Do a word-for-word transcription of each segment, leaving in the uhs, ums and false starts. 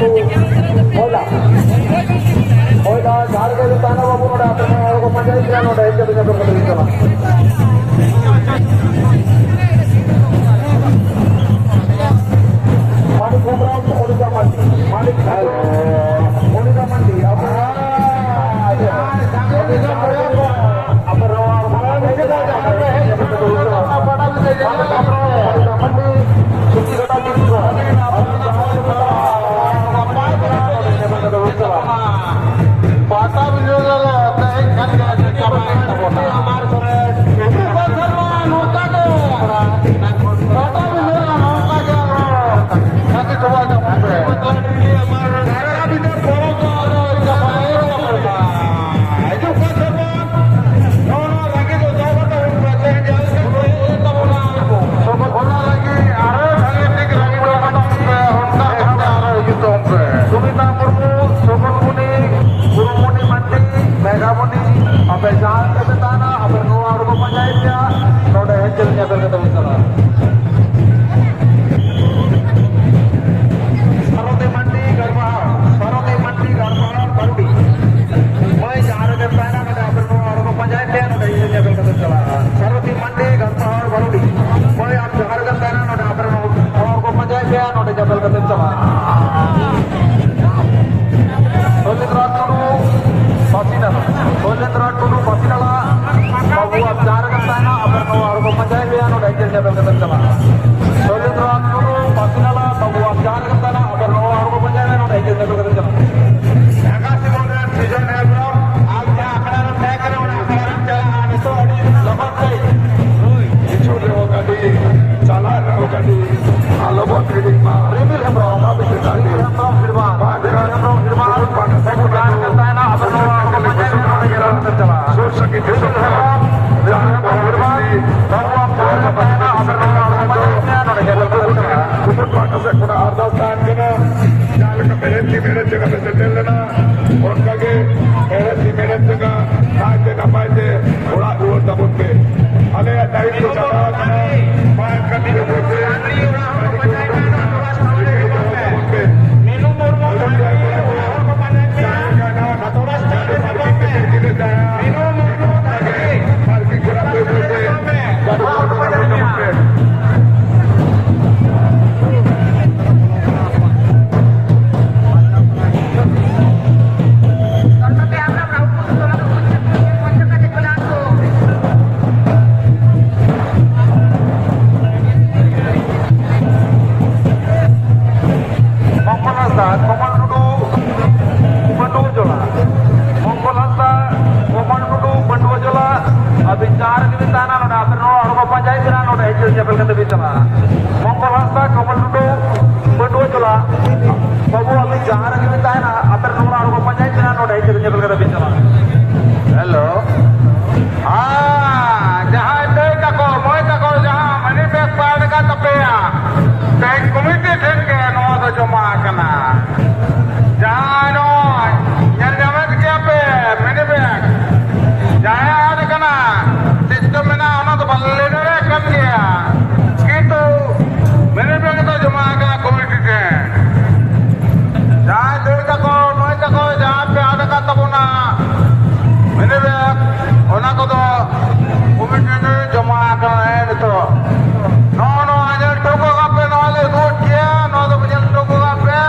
ᱦᱳᱭ ᱫᱟ᱾ ᱦᱳᱭ ᱫᱟ, ᱡᱟᱦᱟᱸ ᱨᱮᱜᱮ ᱵᱮᱱ ᱛᱟᱦᱮᱱᱟ ᱵᱟᱹᱵᱩ, ᱱᱚᱰᱮ ᱟᱯᱮ ᱦᱚᱲ ᱠᱚ ᱯᱟᱸᱡᱟᱭᱮᱫ ᱵᱮᱱᱟ, ᱱᱚᱰᱮ ᱦᱮᱡ ᱠᱟᱛᱮ ᱧᱟᱯᱟᱢ ᱠᱟᱛᱮ ᱦᱩᱭᱩᱜ ᱠᱟᱱᱟ᱾ ᱢᱟᱹᱱᱤᱠ ᱦᱮᱢᱵᱨᱚᱢ, ᱢᱚᱱᱤᱠᱟ ᱢᱟᱹᱱᱰᱤ, ᱢᱟᱹᱱᱤᱠ ᱦᱮᱢᱵᱨᱚᱢ, ᱢᱚᱱᱤᱠᱟ ᱢᱟᱹᱱᱰᱤ, ᱟᱵᱚ ᱯᱟᱴᱟᱵᱤᱸᱫᱷᱟᱹ ᱨᱮ ᱛᱮᱦᱮᱧ ᱠᱷᱟᱱ ᱜᱮ ᱪᱟᱵᱟᱭᱮᱱ ᱛᱟᱵᱚᱱᱟ᱾ ᱦᱤᱡᱩᱜ ᱠᱟᱱ ᱥᱮᱨᱢᱟ ᱱᱚᱝᱠᱟ ᱜᱮ, ᱯᱟᱴᱟᱵᱤᱸᱫᱷᱟᱹ ᱨᱮ ᱱᱚᱝᱠᱟ ᱜᱮ ᱟᱨᱦᱚᱸ ᱥᱟᱹᱠᱷᱤ ᱥᱚᱵᱷᱟ ᱛᱟᱵᱚᱱ ᱯᱮ᱾ ᱯᱟᱴᱟᱵᱤᱸᱫᱷᱟᱹ ᱯᱚᱨᱚᱵᱽ ᱫᱚ ᱟᱫᱚ ᱪᱟᱵᱟ ᱦᱩᱭᱩᱜ ᱛᱟᱵᱚᱱᱟ᱾ ᱦᱤᱡᱩᱜ ᱠᱟᱱ ᱥᱮᱨᱢᱟ ᱱᱚᱣᱟ ᱨᱟᱹᱜᱤ ᱫᱚ ᱫᱚᱦᱚ ᱠᱟᱛᱮ ᱦᱩᱭᱩᱜ ᱯᱮ᱾ ᱛᱮᱦᱮᱧ ᱡᱟᱦᱟᱸ ᱞᱮᱠᱟ ᱠᱚ ᱦᱮᱡ ᱮᱱ ᱛᱟᱵᱚᱱᱟ, ᱚᱱᱟ ᱨᱟᱹᱜᱤ ᱟᱨᱦᱚᱸ ᱵᱷᱟᱜᱮ ᱴᱷᱤᱠ ᱨᱟᱹᱜᱤ ᱫᱚᱦᱚ ᱠᱟᱛᱮ ᱦᱩᱭᱩᱜ ᱯᱮ᱾ ᱚᱱᱠᱟ ᱠᱷᱟᱱ ᱫᱚ ᱟᱨᱦᱚᱸ ᱦᱤᱡᱩᱜ ᱛᱟᱵᱚᱱ ᱯᱮ᱾ ᱥᱩᱢᱤᱛᱟ ᱢᱩᱨᱢᱩ, ᱥᱩᱢᱩᱱ ᱢᱩᱱᱤ, ᱜᱩᱨᱩᱢᱩᱱᱤ ᱢᱟᱱᱰᱤ, ᱢᱮᱜᱷᱟᱢᱩᱱᱤ, ᱟᱯᱮ ᱡᱟᱦᱟᱸ ᱨᱮᱜᱮ ᱯᱮ ᱛᱟᱦᱮᱱᱟ, ᱟᱯᱮ ᱱᱚᱣᱟ ᱦᱚᱲ ᱠᱚ ᱯᱟᱸᱡᱟᱭᱮᱫ ᱯᱮᱭᱟ, ᱱᱚᱰᱮ ᱦᱮᱡ ᱠᱟᱛᱮ ᱧᱮᱯᱮᱞ ᱠᱟᱛᱮ ᱵᱚᱱ ᱪᱟᱞᱟᱜᱼᱟ᱾ ᱥᱟᱨᱚᱫᱤ ᱢᱟᱱᱰᱤ, ᱜᱟᱲᱵᱟᱦᱟᱲ, ᱥᱟᱨᱚᱫᱤ ᱢᱟᱱᱰᱤ, ᱜᱟᱲᱵᱟᱦᱟᱲ, ᱵᱟᱨᱩᱰᱤ᱾ ᱦᱳᱭ, ᱡᱟᱦᱟᱸ ᱨᱮᱜᱮ ᱯᱮ ᱛᱟᱦᱮᱱᱟ, ᱱᱚᱰᱮ ᱟᱯᱮ ᱱᱚᱣᱟ ᱦᱚᱲ ᱠᱚ ᱯᱟᱸᱡᱟᱭᱮᱫ ᱯᱮᱭᱟ, ᱱᱚᱰᱮ ᱧᱮᱯᱮᱞ ᱠᱟᱛᱮ ᱪᱟᱞᱟᱜᱼᱟ᱾ ᱥᱟᱨᱚᱫᱤ ᱢᱟᱱᱰᱤ, ᱜᱟᱲᱵᱟᱦᱟᱲ, ᱵᱟᱨᱩᱰᱤ᱾ ᱦᱳᱭ, ᱟᱯ ᱡᱟᱦᱟᱸ ᱨᱮᱜᱮ ᱯᱮ ᱛᱟᱦᱮᱱᱟ, ᱱᱚᱰᱮ ᱟᱯᱮ ᱱᱚᱣᱟ ᱦᱚᱲ ᱠᱚ ᱯᱟᱸᱡᱟᱭᱮᱫ ᱯᱮᱭᱟ, ᱱᱚᱰᱮ ᱧᱮᱯᱮᱞ ᱠᱟᱛᱮ ᱪᱟᱞᱟᱜᱼᱟ᱾ ᱥᱚᱭᱞᱮᱱᱫᱨᱚ ᱴᱩᱰᱩ, ᱯᱟᱹᱥᱤᱱᱟᱞᱟ᱾ ᱥᱚᱭᱞᱮᱱᱫᱨᱚ ᱴᱩᱰᱩ, ᱯᱟᱹᱥᱤᱱᱟᱞᱟ᱾ ᱵᱟᱹᱵᱩ, ᱟᱢ ᱡᱟᱦᱟᱸ ᱨᱮᱜᱮᱢ ᱛᱟᱦᱮᱱᱟ, ᱟᱯᱮ ᱱᱚᱣᱟ ᱦᱚᱲ ᱠᱚ ᱯᱟᱸᱡᱟᱭᱮᱫ ᱢᱮᱭᱟ, ᱱᱚᱰᱮ ᱦᱮᱡ ᱧᱮᱯᱮᱞ ᱠᱟᱛᱮ ᱪᱟᱞᱟᱜᱼᱟ᱾ ᱥᱚᱭᱞᱮᱱᱫᱨᱚ ᱴᱩᱰᱩ, ᱯᱟᱹᱥᱤᱱᱟᱞᱟ᱾ ᱵᱟᱹᱵᱩ, ᱟᱢ ᱡᱟᱦᱟᱸ ᱨᱮᱜᱮᱢ ᱛᱟᱦᱮᱱᱟ, ᱟᱯᱮ ᱱᱚᱣᱟ ᱦᱚᱲ ᱠᱚ ᱯᱟᱸᱡᱟᱭᱮᱫ ᱢᱮᱭᱟ, ᱱᱚᱰᱮ ᱦᱮᱡ ᱧᱮᱯᱮᱞ ᱠᱟᱛᱮ ᱪᱟᱞᱟᱜᱼᱟ᱾ ᱰᱷᱟᱠᱟ ᱥᱤᱵᱚᱱ ᱨᱮᱱ ᱥᱤᱡᱚᱱ ᱦᱮᱢᱵᱨᱚᱢ, ᱟᱢ ᱡᱟᱦᱟᱸ ᱟᱠᱷᱲᱟ ᱨᱮᱢ ᱛᱟᱦᱮᱸ ᱠᱟᱱᱟ, ᱚᱱᱟ ᱟᱠᱷᱲᱟ ᱨᱮᱢ ᱪᱟᱞᱟᱜᱼᱟ ᱱᱤᱛᱚᱜ ᱟᱹᱰᱤ ᱞᱚᱜᱚᱱ ᱥᱟᱺᱦᱤᱡ᱾ ᱦᱤᱡᱩᱜ ᱨᱮᱦᱚᱸ ᱜᱟᱹᱰᱤ, ᱪᱟᱞᱟᱜ ᱨᱮᱦᱚᱸ ᱜᱟᱹᱰᱤ, ᱟᱞᱚ ᱵᱚᱱ ᱦᱤᱲᱤᱧ ᱢᱟ᱾ ᱨᱤᱢᱤᱞ ᱦᱮᱢᱵᱨᱚᱢ, ᱟᱵᱚ ᱪᱮᱛᱟᱱ ᱨᱮ ᱨᱤᱢᱤᱞ ᱦᱮᱢᱵᱨᱚᱢ ᱦᱤᱲᱢᱟ᱾ ᱵᱟᱝ ᱨᱤᱢᱤᱞ ᱦᱮᱢᱵᱨᱚᱢ ᱦᱤᱲᱢᱟ᱾ ᱵᱟᱝ ᱵᱟᱵᱩ ᱡᱟᱦᱟᱸ ᱨᱮᱜᱮ ᱛᱟᱦᱮᱱᱟ, ᱟᱵᱮᱱ ᱱᱚᱣᱟ ᱦᱚᱲ ᱠᱚ ᱯᱟᱸᱡᱟᱭ ᱵᱮᱱᱟ, ᱚᱸᱰᱮ ᱜᱮ ᱨᱟᱱ ᱵᱮᱱ ᱪᱟᱞᱟᱜᱼᱟ᱾ ᱥᱩᱨ ᱥᱟᱺᱜᱤᱧ ᱨᱤᱢᱤᱞ ᱫᱤᱥᱚᱢ ᱦᱮᱢᱵᱨᱚᱢ, ᱠᱷᱚᱱ ᱨᱤᱢᱤᱞ ᱡᱟᱦᱟᱸ ᱦᱮᱢᱵᱨᱚᱢ ᱠᱚ ᱦᱤᱲᱢᱟ᱾ ᱵᱟᱵᱩ ᱟᱢ ᱡᱟᱦᱟᱸ ᱨᱮᱜᱮ ᱛᱟᱦᱮᱱᱟ, ᱟᱵᱮᱱ ᱱᱚᱣᱟ ᱦᱚᱲ ᱠᱚ ᱯᱟᱸᱡᱟᱭ ᱵᱮᱱᱟ, ᱚᱸᱰᱮ ᱜᱮ ᱨᱟᱱ ᱵᱮᱱ ᱪᱟᱞᱟᱜᱼᱟ᱾ ᱠᱷᱩᱵᱩᱨ ᱯᱟᱦᱴᱟ ᱥᱮᱫ ᱠᱷᱚᱱᱟᱜ ᱟᱨᱫᱟᱥ ᱛᱟᱦᱮᱱ ᱠᱟᱱᱟ, ᱡᱟᱦᱟᱸ ᱞᱮᱠᱟ ᱢᱮᱬᱦᱮᱫ ᱛᱤ ᱢᱮᱬᱦᱮᱫ ᱡᱟᱸᱜᱟ ᱛᱮ ᱥᱮᱴᱮᱨ ᱞᱮᱱᱟ, ᱚᱱᱠᱟ ᱜᱮ ᱢᱮᱬᱦᱮᱫ ᱛᱤ ᱢᱮᱬᱦᱮᱫ ᱡᱟᱸᱜᱟ ᱱᱟᱭᱛᱮ ᱱᱟᱯᱟᱭ ᱛᱮ ᱚᱲᱟᱜ ᱨᱩᱣᱟᱹᱲ ᱛᱟᱵᱚᱱ ᱯᱮ᱾ ᱟᱞᱮᱭᱟᱜ ᱴᱟᱭᱤᱢ ᱫᱚ ᱪᱟᱵᱟ ᱟᱠᱟᱱᱟ᱾ ᱢᱟ ᱮᱱᱠᱷᱟᱱ ᱱᱤᱭᱟᱹ ᱢᱚᱫᱽᱫᱷᱮ ᱢᱚᱝᱜᱚᱞ ᱦᱟᱸᱥᱫᱟ, ᱠᱚᱢᱚᱞ ᱴᱩᱰᱩ, ᱯᱟᱹᱴᱩᱣᱟᱹ ᱴᱚᱞᱟ᱾ ᱵᱟᱹᱵᱩ, ᱟᱹᱵᱤᱱ ᱡᱟᱦᱟᱸ ᱨᱮᱜᱮ ᱵᱤᱱ ᱛᱟᱦᱮᱱᱟ, ᱟᱯᱮ ᱨᱮᱱ ᱚᱲᱟᱜ ᱦᱚᱲ ᱠᱚ ᱯᱟᱸᱡᱟᱭᱮᱫ ᱵᱤᱱᱟ, ᱱᱚᱰᱮ ᱦᱮᱡ ᱠᱟᱛᱮ ᱧᱮᱯᱮᱞ ᱠᱟᱛᱮ ᱵᱤᱱ ᱪᱟᱞᱟᱜᱼᱟ᱾ ᱦᱮᱞᱳ᱾ ᱦᱮᱸ, ᱡᱟᱦᱟᱸᱭ ᱫᱟᱹᱭ ᱛᱟᱠᱚ, ᱢᱟᱹᱭ ᱛᱟᱠᱚ, ᱡᱟᱦᱟᱸ ᱢᱟᱹᱱᱤ ᱵᱮᱜᱽ ᱯᱮ ᱟᱲᱟᱜᱟ ᱛᱟᱯᱮᱭᱟ, ᱛᱮᱦᱮᱧ ᱠᱚᱢᱤᱴᱤ ᱴᱷᱮᱱ ᱜᱮ ᱱᱚᱣᱟ ᱫᱚ ᱡᱚᱢᱟ ᱟᱠᱟᱱᱟ᱾ ᱡᱟᱦᱟᱸ ᱱᱚᱜᱼᱚᱭ ᱧᱮᱞ ᱧᱟᱢᱮᱫ ᱜᱮᱭᱟ ᱯᱮ, ᱢᱤᱱᱤ ᱵᱮᱜᱽ ᱡᱟᱦᱟᱸᱭᱟᱜ ᱟᱫ ᱠᱟᱱᱟ, ᱪᱮᱫ ᱪᱚ ᱢᱮᱱᱟᱜᱼᱟ, ᱚᱱᱟ ᱫᱚ ᱵᱟᱞᱮ ᱞᱟᱹᱭ ᱫᱟᱲᱮᱭᱟᱜ ᱠᱟᱱ ᱜᱮᱭᱟ, ᱠᱤᱱᱛᱩ ᱢᱤᱱᱤ ᱵᱮᱜᱽ ᱫᱚ ᱡᱚᱢᱟ ᱟᱠᱟᱱᱟ ᱠᱚᱢᱤᱴᱤ ᱴᱷᱮᱱ᱾ ᱡᱟᱦᱟᱸᱭ ᱫᱟᱹᱭ ᱛᱟᱠᱚ, ᱢᱟᱹᱭ ᱛᱟᱠᱚ, ᱡᱟᱦᱟᱸ ᱯᱮ ᱟᱫ ᱟᱠᱟᱫ ᱛᱟᱵᱚᱱᱟ, ᱢᱤᱱᱤ ᱵᱮᱜᱽ, ᱚᱱᱟ ᱠᱚᱫᱚ ᱠᱚᱢᱤᱴᱤ ᱴᱷᱮᱱ ᱡᱚᱢᱟ ᱟᱠᱟᱱᱟ᱾ ᱦᱮᱸ, ᱱᱤᱛᱚᱜ ᱱᱚᱜᱼᱚ ᱱᱚᱣᱟ ᱧᱮᱞ ᱦᱚᱴᱚ ᱠᱟᱜ ᱯᱮ, ᱱᱚᱣᱟ ᱞᱮ ᱩᱫᱩᱜ ᱠᱮᱭᱟ, ᱱᱚᱣᱟ ᱫᱚ ᱧᱮᱞ ᱦᱚᱴᱚ ᱠᱟᱜ ᱯᱮ᱾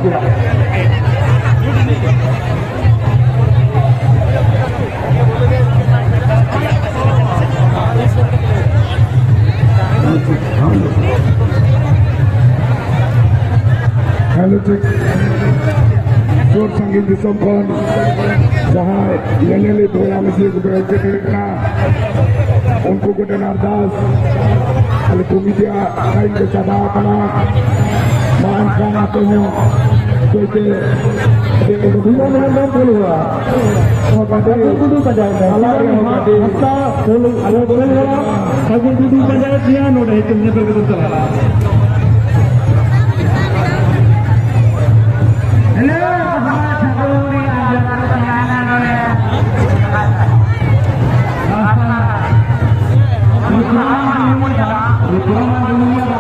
ᱦᱮᱞᱳ, ᱴᱷᱤᱠ᱾ ᱥᱩᱨ ᱥᱟᱺᱜᱤᱧ ᱫᱤᱥᱚᱢ ᱠᱷᱚᱱ ᱡᱟᱦᱟᱸᱭ ᱧᱮᱧᱮᱞᱤᱡ ᱵᱚᱭᱦᱟ ᱢᱤᱥᱤ ᱠᱚ ᱦᱮᱡ ᱥᱮᱴᱮᱨ ᱠᱟᱱᱟ, ᱩᱱᱠᱩ ᱠᱚᱴᱷᱮᱱ ᱟᱨᱫᱟᱥ, ᱟᱞᱮ ᱠᱚᱢᱤᱴᱤᱭᱟᱜ ᱴᱟᱭᱤᱢ ᱠᱚ ᱪᱟᱵᱟ ᱟᱠᱟᱱᱟ᱾ ᱢᱟ ᱮᱱᱠᱷᱟᱱ ᱟᱯᱮ ᱦᱚᱸ ᱫᱩᱞᱟᱹᱲ ᱦᱮᱢᱵᱨᱚᱢ ᱯᱳᱞ ᱦᱚᱲᱟᱜ ᱱᱚᱣᱟ ᱜᱟᱹᱰᱤ ᱥᱟᱹᱜᱩᱱ ᱴᱩᱰᱩ ᱯᱟᱸᱡᱟᱭᱮᱫ ᱢᱮᱭᱟ᱾ ᱛᱟᱞᱟ ᱨᱮᱦᱚᱸ ᱜᱟᱹᱰᱤ ᱦᱟᱸᱥᱫᱟ ᱯᱳᱞ, ᱟᱞᱮ ᱯᱳᱞ ᱦᱚᱲᱟᱜ ᱥᱟᱹᱜᱩᱱ ᱴᱩᱰᱩ ᱯᱟᱸᱡᱟᱭᱮᱫ ᱢᱮᱭᱟ, ᱱᱚᱰᱮ ᱦᱤᱡᱩᱜ ᱧᱮᱯᱮᱞ ᱠᱟᱛᱮ ᱪᱟᱞᱟᱜᱼᱟ᱾ ᱦᱮᱞᱳ, ᱥᱟᱹᱜᱩᱱ ᱟᱸᱡᱚᱢ ᱛᱟᱦᱮᱱᱟ ᱱᱚᱰᱮ᱾ ᱦᱟᱸᱥᱫᱟ, ᱨᱩᱯᱨᱟᱢ ᱰᱩᱢᱩᱨᱤᱭᱟ ᱫᱟ, ᱨᱩᱯᱨᱟᱢ ᱰᱩᱢᱩᱨᱤᱭᱟ ᱫᱟ᱾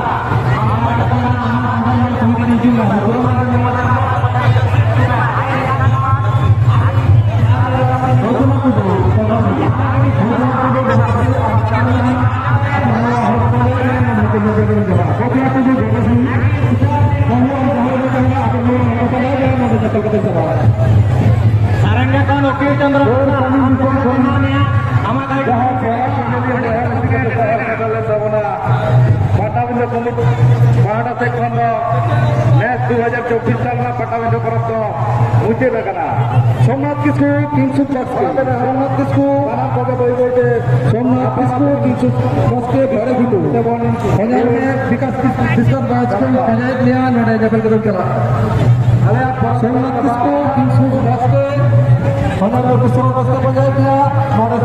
ᱥᱟᱨᱮᱝᱜᱟ ᱠᱷᱚᱱ ᱩᱠᱤᱞ ᱪᱚᱸᱫᱽᱨᱚ ᱥᱚᱨᱮᱱ ᱟᱢᱟᱜ ᱫᱟᱭᱤᱛᱛᱚ᱾ ᱡᱟᱦᱟᱸ ᱥᱮᱨᱮᱧ ᱠᱚ ᱧᱮᱞ ᱦᱩᱭᱩᱜᱼᱟ, ᱩᱱᱠᱩ ᱠᱚ ᱥᱮᱴᱮᱨ ᱞᱮᱱ ᱛᱟᱵᱚᱱᱟ᱾ ᱯᱟᱴᱟᱵᱤᱸᱫᱷᱟᱹ ᱠᱚᱢᱤᱴᱤ ᱯᱟᱦᱴᱟ ᱥᱮᱫ ᱠᱷᱚᱱ ᱫᱚ ᱱᱮᱥ ᱫᱩ ᱦᱟᱡᱟᱨ ᱪᱚᱵᱵᱤᱥ ᱥᱟᱞ ᱨᱮᱱᱟᱜ ᱯᱟᱴᱟᱵᱤᱸᱫᱷᱟᱹ ᱯᱚᱨᱚᱵᱽ ᱫᱚ ᱢᱩᱪᱟᱹᱫ ᱟᱠᱟᱱᱟ᱾ ᱥᱳᱢᱱᱟᱛᱷ ᱠᱤᱥᱠᱩ, ᱠᱤᱝᱥᱩᱠ ᱵᱟᱥᱠᱮ, ᱥᱳᱢᱱᱟᱛᱷ ᱠᱤᱥᱠᱩ, ᱥᱟᱱᱟᱢ ᱠᱚᱜᱮ ᱵᱟᱹᱭ ᱵᱟᱹᱭ ᱛᱮ ᱥᱳᱢᱱᱟᱛᱷ ᱠᱤᱥᱠᱩ, ᱠᱤᱝᱥᱩᱠ ᱵᱟᱥᱠᱮ ᱵᱟᱲᱮ ᱜᱷᱩᱴᱩ᱾ ᱦᱚᱧᱦᱟᱨ ᱢᱮ ᱵᱤᱠᱟᱥ ᱠᱤᱥᱠᱩ, ᱵᱤᱠᱟᱥ ᱵᱟᱥᱠᱮ ᱯᱟᱸᱡᱟᱭᱮᱫ ᱢᱮᱭᱟ, ᱱᱚᱰᱮ ᱧᱮᱯᱮᱞ ᱠᱟᱛᱮᱢ ᱪᱟᱞᱟᱜᱼᱟ᱾ ᱥᱳᱢᱱᱟᱛᱷ ᱠᱤᱥᱠᱩ, ᱠᱤᱝᱥᱩᱠ ᱵᱟᱥᱠᱮ, ᱦᱚᱧᱦᱟᱨ ᱢᱮ ᱵᱤᱥᱣᱟᱥ ᱵᱟᱥᱠᱮ ᱯᱟᱸᱡᱟᱭᱮᱫ ᱢᱮᱭᱟ, ᱱᱚᱰᱮ